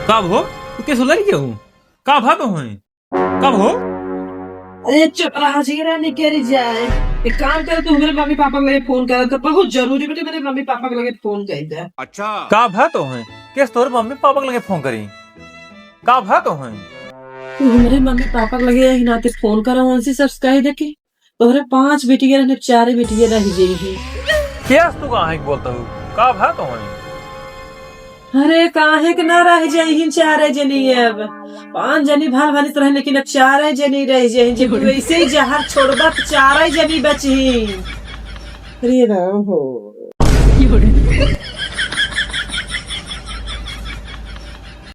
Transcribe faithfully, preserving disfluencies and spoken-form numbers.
का हो? तू केस लड़ गया हूँ? का भा तो है? कब हो? अरे चुप रहा, झगड़ा नहीं करी जाए। एक काम कर, तू हमरे मम्मी पापा के लगे फोन कर, तो बहुत जरूरी बेटे, मेरे मम्मी पापा के लगे फोन कर दे। अच्छा। का भा तो है? केस तोरे मम्मी पापा के लगे फोन करी? का भा तो है? तू हमरे मम्मी पापा के लगे यही नाते फोन कर, उनसे सब कह दे कि तोहरे पांच बेटियां रहने, चारे बेटियां रह जाई ही। केस तू काहे के बोलता हूँ? का भा तो है? अरे, काहे के ना रह जाइहिन चारे जनी अब? पाँच जनी भल भली तो रहे, लेकिन अब चारे जनी रह जाइहिन। जब तू ऐसे ही जहर छोड़बा, तो चारे जनी बचही। अरे राम हो।